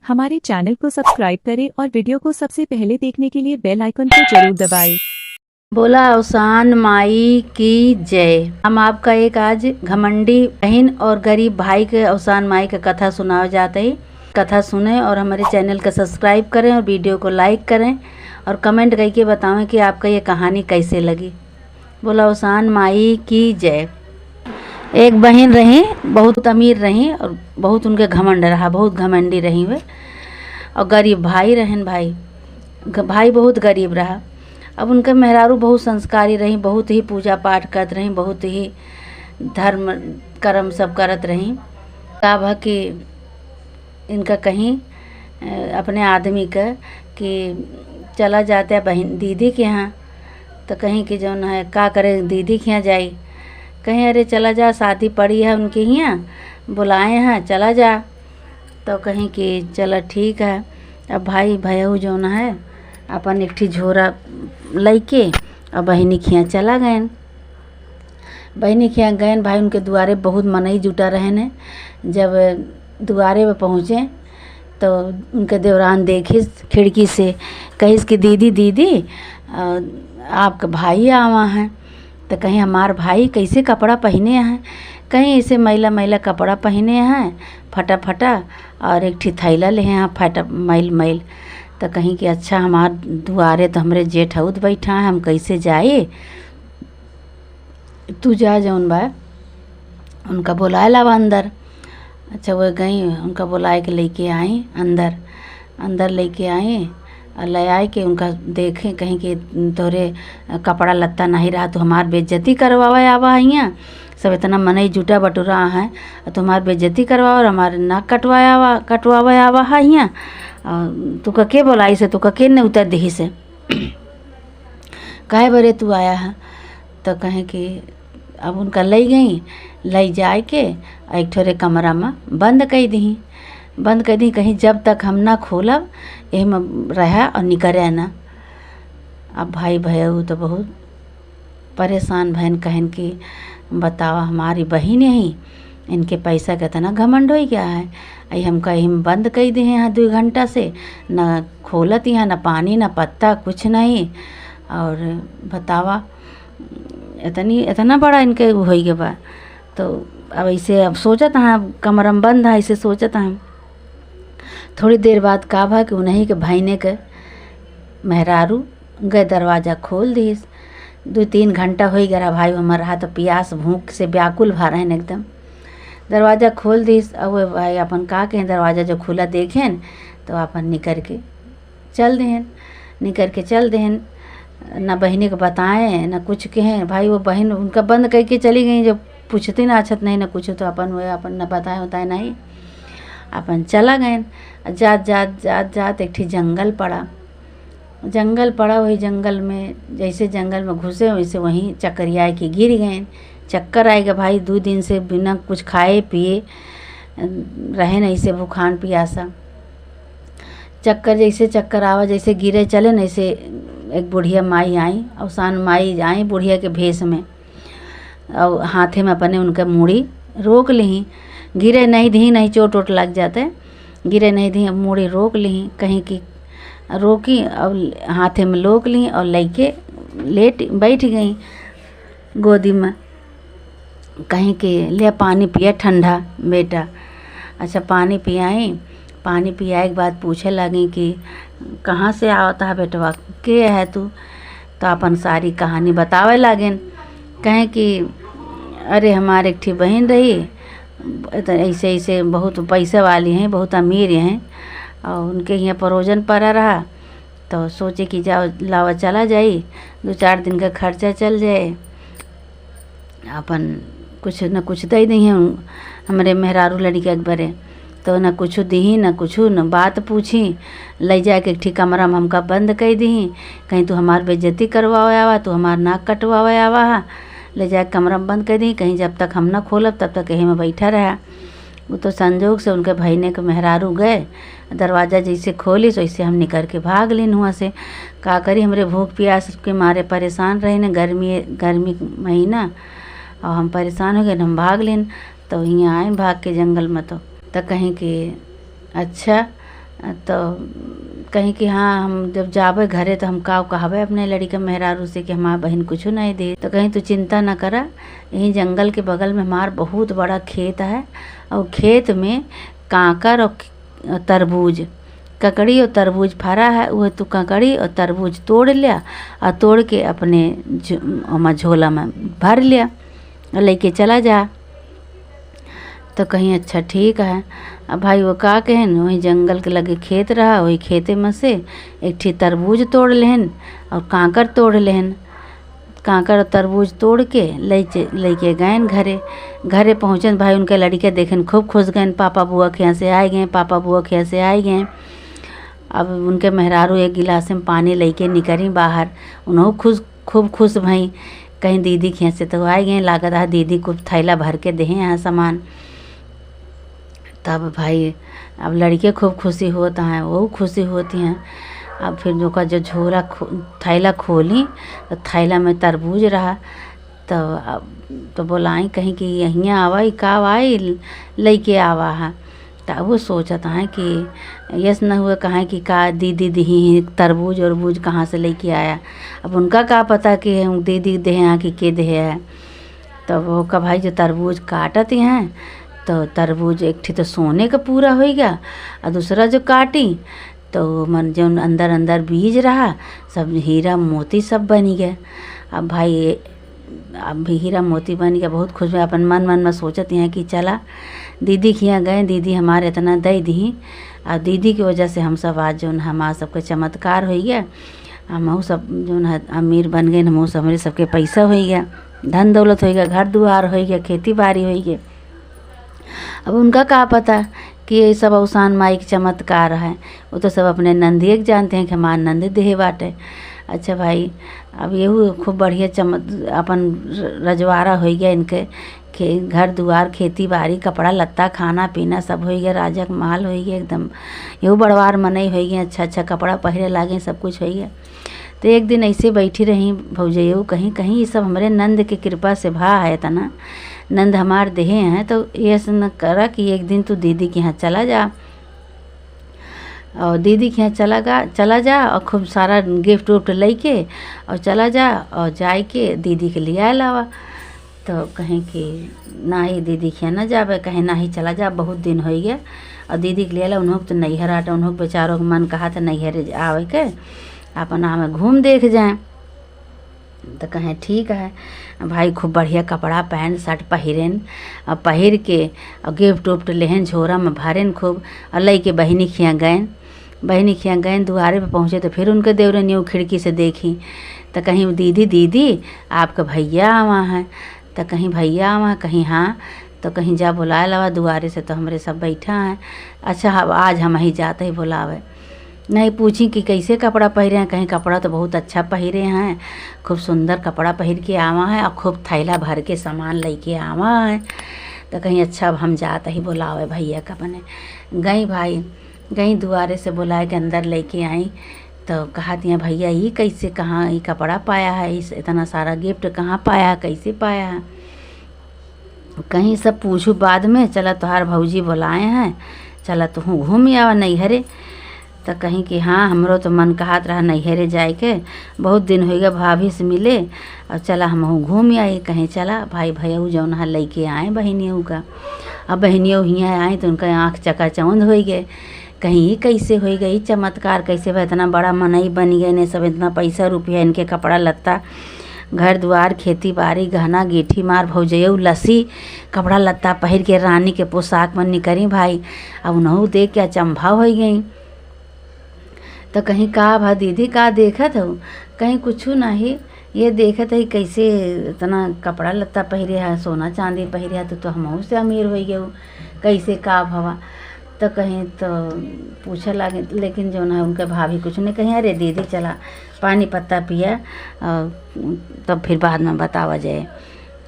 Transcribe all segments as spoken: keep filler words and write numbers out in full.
हमारे channel को subscribe करें और video को सबसे पहले देखने के लिए bell icon को जरूर दबाएं। बोला अवसान माई की जय। हम आपका एक आज घमंडी बहिन और गरीब भाई के अवसान माई के कथा सुनावे जात हई। कथा सुने और हमारे channel का subscribe करें और video को like करें और comment करके बतावें कि आपका ये कहानी कैसे लगी। बोला अवसान माई की जय। एक बहिन रही, बहुत अमीर रही और बहुत उनके घमंड रहा, बहुत घमंडी रही वे। और गरीब भाई रहन, भाई, ग-, भाई बहुत गरीब रहा। अब उनके मेहरारू बहुत संस्कारी रही, बहुत ही पूजा पाठ करत रही, बहुत ही धर्म कर्म सब करत रही। का भा कि इनका कहीं, अ, अपने आदमी का कि चला जाते बहिन दीदी के यहाँ, तो कहीं कि जौन है का करे दीदी के यहाँ जाई। कहीं, "अरे चला जा, शादी पड़ी है उनके यहाँ, बुलाए हैं, चला जा।" तो कहीं कि चला ठीक है। अब भाई भयऊ जौन है अपन एक ठी झोरा लइके और बहिनी के यहाँ चला गएन। बहिनी के यहाँ गएन भाई, उनके दुआरे बहुत मनई जुटा रहेन। जब दुआरे पे पहुँचे तो उनके देवरान देखिस खिड़की से, कहिस कि, "दीदी, दीदी, अ, आपके भाई आवा हैं।" तो कहीं, "हमार भाई कैसे कपड़ा पहिने हैं?" कहीं, "ऐसे मैला मैला कपड़ा पहिने हैं, फटा फटा, और एक ठी थैला लेहे हैं, फटा मैल मैल।" तो कहीं कि, "अच्छा, हमार दुआरे तो हमरे जेठ औत बैठा है, हम कैसे जाए?" तू जा जौन बा, उनका बोलाए लावा अंदर। अच्छा, वो गई, उनका बोलाए के लेके आई अंदर। अंदर लेके आई और ले आए के उनका देखे, कहीं कि तोहरे कपड़ा लत्ता नहीं रहा, तू हमार बेइज्जती करवावे आवा है हियाँ। सब इतना मनई जुटा बटुरा है, और तू हमार बेइज्जती करवावे और हमार नाक कटवाए आवा, कटवावे आवा है हियाँ। और तू का के बोलाई से, तू का के नेवता दिही से? काहे बरे तू आया है? तो कहें कि अब उनका लई गई, लई जाए के एक ठोरे कमरा में बंद कई दिही, बंद कई दिही, कहीं जब तक हम ना खोलब, एह में रहा और निकरे ना। अब भाई भयऊ तो बहुत परेशान भयन, कहन कि बतावा, हमारी बहिन यही, इनके पैसा के इतना घमंड होइ गया है। आई हमका एही में बंद कई दिहे हैं दुइ घंटा से, ना खोलत यहाँ, ना पानी, ना पत्ता, कुछ नहीं। और बतावा, इतनी, इतना बड़ा इनके होइ गया बा। तो अब ऐसे अब सोचत हैं, अब कमरा में बंद है, ऐसे सोचत हैं। थोड़ी देर बाद का भा कि उन्हीं के भइने के मेहरारू गए, दरवाजा खोल दिस। दुइ तीन घंटा होइ गया रहा भाई, हमार रहा तो पियास भूख से व्याकुल भा रहेन एकदम। दरवाजा खोल दिस, और वे भाई अपन का कहें, दरवाजा जो खुला देखेन तो अपन निकर के चल देहेन, निकर के चल देहेन। ना बहिनी के बताएं, ना कुछ कहें। भाई वो बहिन उनका बंद करके चली गई, जब पूछती ना अच्छत नहीं ना कुछ, तो अपन वो अपन ना बताएं उताएं नहीं, अपन चला गए। जात, जात, जात, जात एक ठी जंगल पड़ा। जंगल पड़ा, वही जंगल में, जैसे जंगल में घुसे, वैसे वहीं चक्करिया के गिर गए। चक्कर आए गए भाई, दुइ दिन से बिना कुछ खाए पिए रहेन, ऐसे भूखान पियासा। चक्कर, जैसे चक्कर आवा, जैसे गिरे चले न, ऐसे एक बुढ़िया माई आई, अवसान माई आई बुढ़िया के भेष में, और हाथे में अपने उनके मूड़ी रोक लिही। गिरे नहीं दिही, नहीं चोट वोट लग जाते, गिरे नहीं दिही, अब मूड़ी रोक लिही, कहीं कि रोकी और हाथे में रोक लिही और लइके लेट बैठ गई गोदी में। कहीं कि ले पानी पिया ठंडा बेटा। अच्छा, पानी पियाई। पानी पियाए के बाद पूछे लागी कि कहाँ से आवत है बेटवा, के है तू? तो अपन सारी कहानी बतावे लागेन। कहें कि अरे, हमार एक ठी बहिन रही, त ऐसे, ऐसे बहुत पैसे वाली हैं, बहुत अमीर हैं, और उनके यहाँ परोजन पड़ा रहा, तो सोचे कि जाओ, लावा, चला जाई, दुइ चार दिन का खर्चा चल जाए, अपन कुछ न कुछ दे दिहे हमरे मेहरारू लड़िका के बरे। तो न कुछ दिही, न कुछ, न बात पूछी, ले जाके एक ठी कमरा में हमका बंद कई दिही, कहीं तू हमार बेइज्जती करवावे आवा, तू हमार नाक कटवावे आवा हा, ले जाके कमरा में बंद कई दिही, कहीं जब तक हम ना खोलब तब तक यही में बैठा रहा। वो तो संजोग से उनके भइने के मेहरारू गए, दरवाजा जैसे खोलिस वैसे हम निकर के भाग लेन हुआ से। का करी, हमरे भूख प्यास के मारे परेशान रहे न, गर्मी, गर्मी के महीना, और हम परेशान हो गए, हम भाग लेन। तो हियाँ आए भाग के जंगल में, तो, तो कहीं कि अच्छा, तो कहीं कि हाँ, हम जब जाबे घरे तो हम का कहबे अपने लड़िका मेहरारू से कि हमार बहिन कुछो नहीं दे। तो कहीं तू चिंता न करा, यही जंगल के बगल में हमार बहुत बड़ा खेत है और खेत में कांकर और तरबूज, ककड़ी और तरबूज फरा है, वह तू ककड़ी और तरबूज तोड़ लिया और तोड़ के अपने झो-, ओमा झोला में भर लिया और लेके चला जा। तो कहीं अच्छा ठीक है। अब भाई वो का कहेन, वही जंगल के लगे खेत रहा, वही खेते में से एक ठी तरबूज तोड़ लेहन और कांकर तोड़ लेहन। कांकर और तरबूज तोड़ के लइचे-, लइके गएन घरे। घरे पहुँचन भाई उनके लड़िका देखेन खूब खुश गएन, "पापा बुआ के यहाँ से आए गए, पापा बुआ के यहाँ से आए गए।" अब उनके मेहरारू एक गिलास में पानी लइके निकरी बाहर, उनहु खुश, खूब खुश भई। कहीं दीदी के यहाँ से तो आए गए, लागत है दीदी कुछ थैला भर के देहे हैं सामान। तब भाई अब लड़िके खूब खुशी होत हैं, वो खुशी होती हैं। अब फिर जो का जो झोला खो-, थैला खोली तो थैला में तरबूज रहा। तो अब तो बोलाई कहीं कि यहियाँ आवा, ई का आवा, ई लइके आवा है। तो अब वो सोचत हैं कि यस न हुए कहें कि का दीदी दिही तरबूज उरबूज कहाँ से लइके आया। अब उनका का पता कि हम दीदी देहे हैं कि के देहे है। तब वो का भाई जो तरबूज काटत हैं तो तरबूज एक ठी तो सोने का पूरा होइ गया और दूसरा जो काटी तो मन जौन अंदर अंदर बीज रहा सब हीरा मोती सब बनी गए। अब भाई अब भी हीरा मोती बन गया, बहुत खुश हुआ। अपन मन मन में सोचत हैं कि चला दीदी के यहाँ गए, दीदी हमारे इतना दे दी और दीदी की वजह से हम सब आज जौन हमार सबके चमत्कार होइ गया, हमहू सब जौन है अमीर बन गए, हमहू सब, हमरे सबके पैसा होइ गया, धन दौलत होइ गया, घर दुआर होइ गया, खेती बाड़ी होइ गया। अब उनका का पता कि ये सब अवसान माई के चमत्कार है, वो तो सब अपने नंदिये के जानते हैं कि हमार नंद देहे बाटे। अच्छा भाई, अब यहू खूब बढ़िया चमत-, अपन र-, रजवाड़ा होइ गया इनके, खे-, घर दुआर, खेती बाड़ी, कपड़ा लत्ता, खाना पीना सब होइ गया, राजा के महल होइ गया एकदम। यहू बड़वार मनई होइ गए, अच्छा अच्छा कपड़ा पहिरे लागे, सब कुछ होइ गया। तो एक दिन ऐसे बैठी रही भौजइयो, कहीं कहीं ये सब हमरे नंद के कृपा से भा है इतना, नंद हमार देहे हैं, तो ये ऐसे न करा कि एक दिन तू दीदी के यहाँ चला जा और दीदी के यहाँ चला गा, चला जा और खूब सारा गिफ्ट उफ्ट लइके और चला जा और जाए के दीदी के लिया लावा। तो कहीं कि नाही दीदी के यहाँ न जाबे, कहीं नाही चला जा, बहुत दिन होइ गया। और दीदी के लिया ला, उन्हों के तो नैहर आटे, उन्हों के बेचारों के मन कहा था नैहर आवे के, अपन हमें घूम देख जाए। तो कहें ठीक है। भाई खूब बढ़िया कपड़ा पैंट शर्ट पहिरेन और पहिर के और गिफ्ट उफ्ट लेहन, झोरा में भरेन खूब और लइके बहिनी के यहाँ गएन। बहिनी के यहाँ गएन, दुआरे पे पहुँचे तो फिर उनके देवरनियो खिड़की से देखी तो कहीं दीदी, दीदी आपके भैया आवा हैं। तो कहीं भैया आवा हैं, कहीं हाँ। तो कहीं जा बुलाए लावा दुआरे से, तो हमरे सब बैठा हैं। अच्छा, अब आज हमही जात ही बुलावे। नहीं पूछी कि कैसे कपड़ा पहिरे हैं, कहीं कपड़ा तो बहुत अच्छा पहिरे हैं, खूब सुंदर कपड़ा पहिर के आवा हैं और खूब थैला भर के सामान लइके आवा हैं। तो कहीं अच्छा, अब हम जात ही बुलावे भैया का अपने। गई भाई, गई दुआरे से बुलाए के अंदर लइके आई। तो कहत हैं, "भैया, ई कैसे, कहाँ ई कपड़ा पाया है, इस इतना सारा गिफ्ट कहाँ पाया है, कैसे पाया है?" कहीं सब पूछू बाद में, "चला तोहार भौजी बुलाए हैं, चला तुहूँ घूम आवा नैहरे।" तो कहीं कि हाँ, हमरो तो मन कहत रहा नैहरे जाए के, बहुत दिन होइ गया भाभी से मिले, और चला हमहूँ घूम आई। कहीं चला भाई भैया जौन है लइके आए बहिनियों का। अब बहिनियों हियाँ आए तो उनका आँख चकाचौंध होइ गए, कहीं ई कैसे होइ गई चमत्कार, कैसे बा इतना बड़ा मनई बन गए ने सब, इतना पैसा रुपया इनके कपड़ा लत्ता, घर दुआर, खेती बाड़ी, गहना गीठी, मार भौजयऊ लसी, कपड़ा लत्ता पहिर के रानी के पोशाक में निकरी भाई। अब उनहू देख के अचंभा होइ गई। तो कहीं का भा दीदी का देखत हऊ? कहीं कुछु नाही, ये देखत है कैसे इतना कपड़ा लत्ता पहिरे है, सोना चांदी पहिरे है, तो, तो हमहू से अमीर होइ गए, कैसे का भवा। तो कहीं तो पूछे लागे, लेकिन जौन है उनके भाभी कुछ नहीं कही, "अरे दीदी चला पानी पत्ता पिया और तब फिर बाद में बतावा जाए।"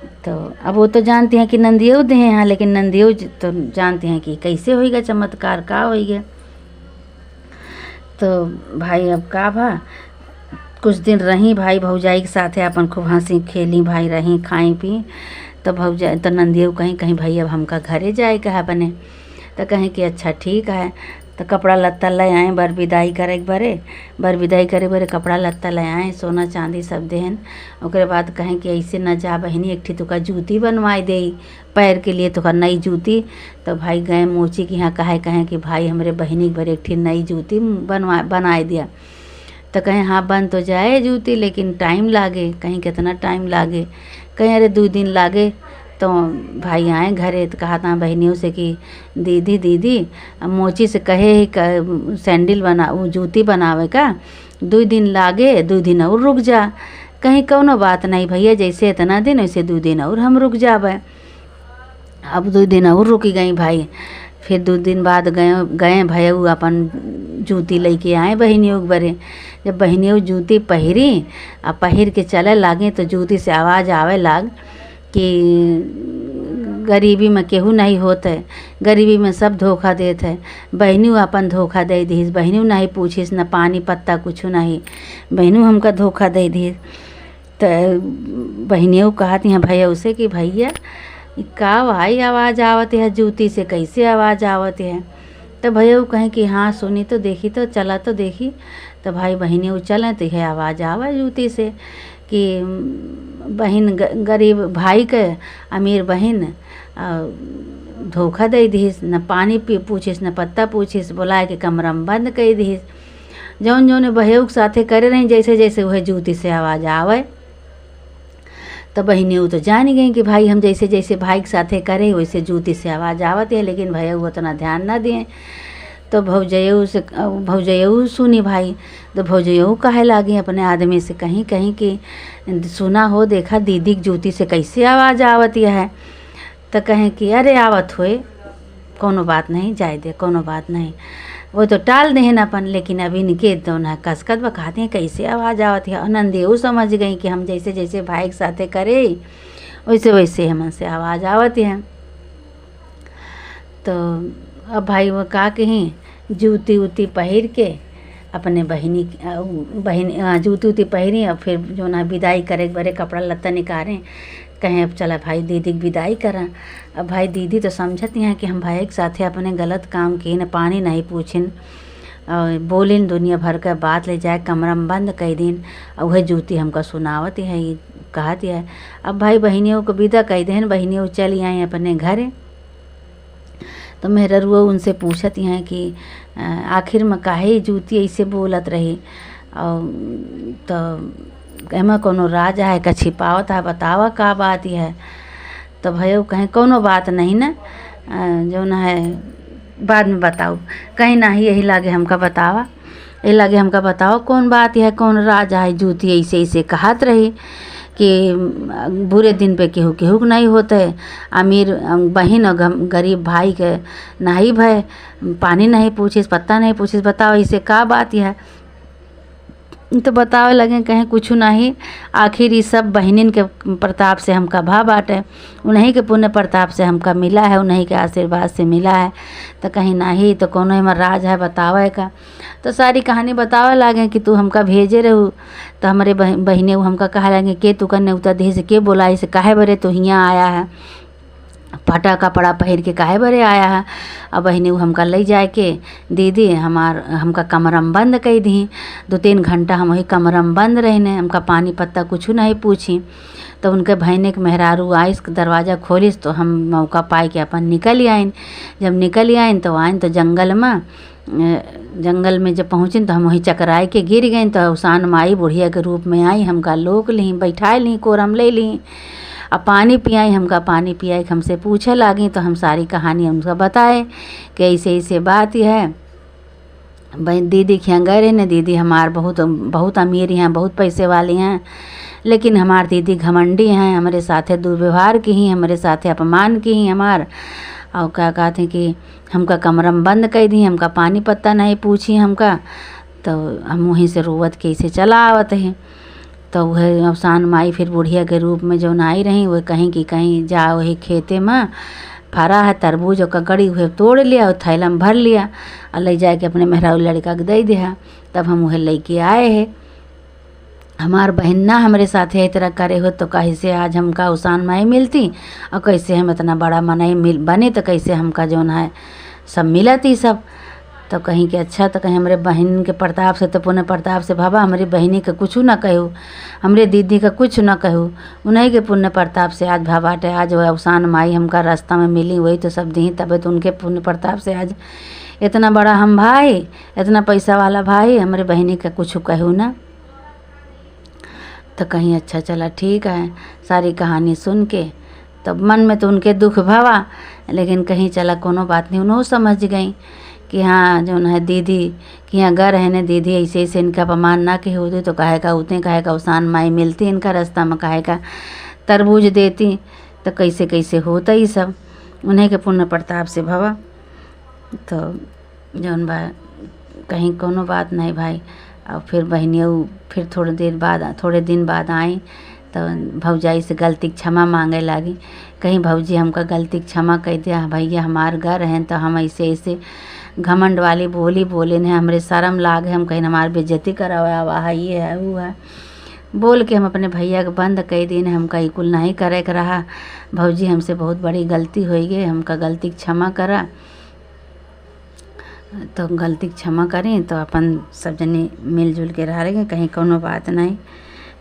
तो अब वो तो जानती हैं कि नंदियो देहे हैं, लेकिन नंदियो ज-, तो जानती हैं कि कैसे होइगा चमत्कार, का होइगा। तो भाई अब का भा, कुछ दिन रही भाई भौजाई के साथे, अपन खूब हंसी खेली भाई, रही खाई पी। तो भौजाई तो नंदियो कहीं, कहीं, "भाई अब हमका घरे जाए के है बने।" तो कहीं कि अच्छा ठीक है। तो कपड़ा लत्ता ले आए, बर विदाई करे के बरे, बर विदाई करे बरे कपड़ा लत्ता ले आए, सोना चांदी सब देहन। ओकरे बाद कहें कि ऐसे न जा बहिनी, एक ठी तुका जूती बनवाए देई, पैर के लिए तुका नई जूती। तो भाई गए मोची के यहाँ, कहे, कहें कि भाई हमरे बहिनी के बरे एक ठी नई जूती बनवा, बनाए दिया। तो कहें, "हाँ, बन तो जाए जूती, लेकिन टाइम लागे।" कहीं, "कितना टाइम लागे?" कहें, "अरे, दो दिन लागे।" तो भाई आए घरे, तो कहा था बहिनियों से कि, "दीदी, दीदी, अब मोची से कहे ही क-, सैंडल बना, वो जूती बनावे का, दो दिन लागे, दो दिन और रुक जा।" कहीं, "कौनो बात नहीं भैया, जैसे इतना दिन, वैसे दो दिन और हम रुक जाबे।" अब दो दिन और रुकी गई भाई। फिर दो दिन बाद गए, गए भैया अपन जूती लेके आए बहिनियों के बरे। जब बहिनियों जूती पहिरी, आ पहिर के चले लागे, तो जूती से आवाज आवे लाग कि गरीबी में केहू नहीं होत है, गरीबी में सब धोखा देत है। बहिनियों अपन धोखा दे दिहिस, बहिनियों नहीं पूछिस, न पानी पत्ता कुछ नहीं, बहिनियों हमका धोखा दे दिहिस। त बहिनियों कहत यहाँ भैया उसे कि, "भैया, ई का भाई आवाज आवत है जूती से, कैसे आवाज आवत है?" त भैया कहें कि, "हाँ, सुनी तो देखी, तो चला तो देखी।" त भाई बहिनियों चले तो यह आवाज आवे जूती से कि बहिन ग-, गरीब भाई के अमीर बहिन, आ, धोखा दे दिहिस, न पानी पी-, पूछिस, न पत्ता पूछिस, बुलाए के कमरा में बंद कर दिहिस। जौन जौन बहेऊ के साथे करे रही, जैसे जैसे वह जूती से आवाज आवे। तो बहिनी उ तो जान गई कि भाई हम जैसे जैसे भाई के साथे करे, वैसे जूती से आवाज आवत है, लेकिन भैया उ उतना ध्यान ना दिए। तो भौजयऊ से, भौजयऊ सुनी भाई, तो भौजयऊ कहे लागी अपने आदमी से, कहीं कहीं कि सुना हो, देखा दीदी के जूती से कैसे आवाज आवत है। तो कहें कि अरे आवत होए, कौनो बात नहीं, जाए दे, कौनो बात नहीं। वो तो टाल देहन अपन, लेकिन अब इनके तो ना कसकत बा, कहते हैं कैसे आवाज आवत है। और नंदियऊ समझ गई कि हम जैसे जैसे भाई के साथे करे, वैसे वैसे हमन से आवाज आवत है। तो अब भाई वो का कहीं, जूती उती पहिर के अपने बहिनी, अ, बहिन, अ, जूती उती पहिरी, और फिर जो ना विदाई करे के बरे कपड़ा लत्ता निकारे, कहें अब चला भाई दीदी के विदाई करा। अब भाई दीदी तो समझत यहाँ कि हम भाई के साथे अपने गलत काम किए न, पानी नहीं पूछिन और बोलिन दुनिया भर के बात, ले जाए कमरा में बंद कर दिन, और वह जूती हमका सुनावत है, ये कहत है। अब भाई बहिनियों को विदा कर देहन, बहिनियों चली आई अपने घरे। तो मेहररुआ उनसे पूछत हैं कि, "अ, आखिर में काहे ई जूती ऐसे बोलत रही? और तो एमा कोनो राज है का छिपावत है, बतावा का बात है?" तो भैया कहें, "कोनो बात नहीं ना, अ, जौन है बाद में बताओ।" कहीं, "नहीं, यही लागे हमका बतावा।" ए लागे हमका बताओ, कौन बात है, कौन राज है, जूती ऐसे ऐसे कहत रही कि बुरे दिन पे केहू केहू के नहीं होत है, अमीर बहिन और गम-, गरीब भाई के नहीं भय, पानी नहीं पूछिस, पत्ता नहीं पूछिस, बताओ ऐसे का बात है? तो बतावे लगे, कहें कुछ नहीं, आखिर ई सब बहिनिन के प्रताप से हमका भा बाटे, उन्हीं के पुण्य प्रताप से हमका मिला है, उन्हीं के आशीर्वाद से मिला है। तो कहीं नहीं तो कोनो एमा राज है बतावे का। तो सारी कहानी बतावे लागे कि तू हमका भेजे रहू, तो हमरे बह-, बहिने उ हमका कहे लागे, "के तू का नेउता देहे से, के बोलाई से, काहे बरे तू हियाँ आया है? फटा कपड़ा पहिर के काहे बरे आया है?" अब बहिने उ हमका लई जाए के, "दीदी, हमार, हमका कमरा में बंद कई दी।" दो तीन घंटा हम वही कमरा में बंद रहने, हमका पानी पत्ता कुछ नहीं पूछी। तो उनके बहिने के मेहरारू आइस, दरवाजा खोलिस, तो हम मौका पाए के अपन निकल आइन। जब निकल आइन, तो आइन तो जंगल में अ, जंगल में जब पहुँचिन तो हम वहीं चकराए के गिर गइन। तो अवसान माई बुढ़िया के रूप में आई, हमका लोक लीं, बैठाए लीं, कोरम ले लीं, आ पानी पियाई। हमका पानी पियाई के हमसे पूछे लागी, तो हम सारी कहानी उनका बताए कि ऐसे ऐसे बात है। बहन, दीदी के यहाँ गए रहे न, दीदी हमार बहुत, बहुत अमीर हैं, बहुत पैसे वाली हैं, लेकिन हमार दीदी घमंडी हैं, हमरे साथे दुर्व्यवहार की ही, हमरे साथे अपमान की ही हमार। और का कहते हैं कि हमका कमरा में बंद कर दी, हमका पानी पत्ता नहीं पूछी हमका। तो हम वहीं से रोवत के ऐसे चला आवत हैं। तो वह अवसान माई फिर बुढ़िया के रूप में जौन आई रही, वह कहीं कि कहीं जा वही खेते में फरा है तरबूज और ककड़ी, वह तोड़ लिया और थैला में भर लिया और ले जाके अपने मेहरारू लड़का के दे दिया। तब हम वह लेके आए हैं। हमार बहिन ना हमरे साथे ए तरह करे होत तो कैसे आज हमका अवसान माई मिलती और कैसे हम इतना बड़ा मनई मिल, बने तो कैसे हमका जौन है सब मिलत ई सब। तो कहीं कि अच्छा, तो कहीं हमरे बहिन के प्रताप से, तो पुण्य प्रताप से भवा, हमरी बहिनी के कुछ ना कहू, हमरे दीदी का कुछ ना कहू, उन्हीं के पुण्य प्रताप से आज भवा बाटे। आज वो अवसान माई हमका रास्ता में मिली, वही तो सब दी, तबे तो उनके पुण्य प्रताप से आज इतना बड़ा हम भाई, इतना पैसा वाला भाई, हमरे बहिनी का कुछ कहू ना। तो कहीं अच्छा, चला ठीक है। सारी कहानी सुन के तब मन में तो उनके दुख भवा, लेकिन कहीं चला कोनो बात नहीं, उन्हों समझ गई कि हाँ, जौन है दीदी कि यहाँ गर है ने दीदी, ऐसे ऐसे इनका अपमान ना के होते तो काहे का होते, काहे का अवसान माई मिलती इनका रास्ता में, काहे का तरबूज देती, तो कैसे कैसे होता ये सब। उन्हीं के पुण्य प्रताप से भवा। तो जौन बा, कहीं कोनो बात नहीं भाई। और फिर बहिनिया उ फिर थोड़े देर बाद, थोड़े दिन बाद आई, तो भौजाई से गलती के क्षमा मांगे लागी। कहीं, "भौजी, हमका गलती के क्षमा कह दिया, भैया हमार घर हैं, तो हम ऐसे, ऐसे घमंड वाली बोली बोले ने, हमरे शर्म लाग है, हम कहीं हमार बेइज्जती करावे आवा है, ये है, वो है।" बोल के हम अपने भैया के बंद कह दीन, "हमका ई कुल नहीं करे के रहा, भौजी, हमसे बहुत बड़ी गलती हो गई, हमका गलती के क्षमा करा।" तो गलती के क्षमा करी, तो अपन सब जनी मिलजुल के रह रहे, कहीं कोनो बात नहीं।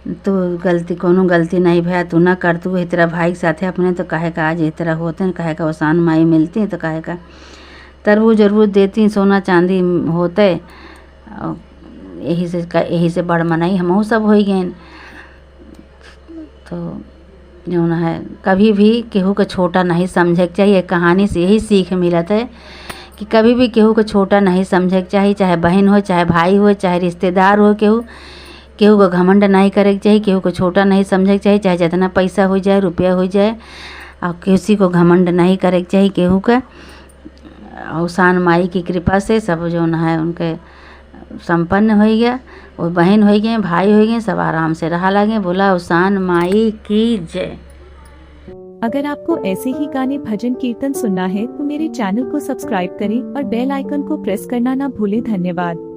तू गलती, कोनो गलती नहीं भया, तू ना कर, तू इस तरह भाई के साथे अपने, तो काहे का आज इस तरह होते हैं, काहे का अवसान माई मिलती, तो काहे का तरबूज अरबूज देती, सोना चांदी होते, और यही से का, यही से बड़ मनई हमहू सब हो गए। तो जौन है, कभी भी केहू के छोटा नहीं समझे के चाहिए। कहानी से यही सीख मिलत है कि कभी भी केहू के छोटा नहीं समझे के चाहिए, चाहे बहन हो, चाहे भाई हो, चाहे रिश्तेदार हो, केहू, केहू को घमंड नहीं करे के चाहिए, केहू को छोटा नहीं समझे के चाहिए, चाहे जितना पैसा हो जाए, रुपया हो जाए, और किसी को घमंड नहीं करे के चाहिए केहू का। अवसान माई की कृपा से सब जौन है उनके संपन्न हो गया, वो बहन हो गए, भाई हो गए, सब आराम से रहा लगे। बोला अवसान माई की जय। अगर आपको ऐसे ही गाने, भजन, कीर्तन सुनना है तो मेरे चैनल को सब्सक्राइब करें और बेल आइकन को प्रेस करना ना भूलें। धन्यवाद।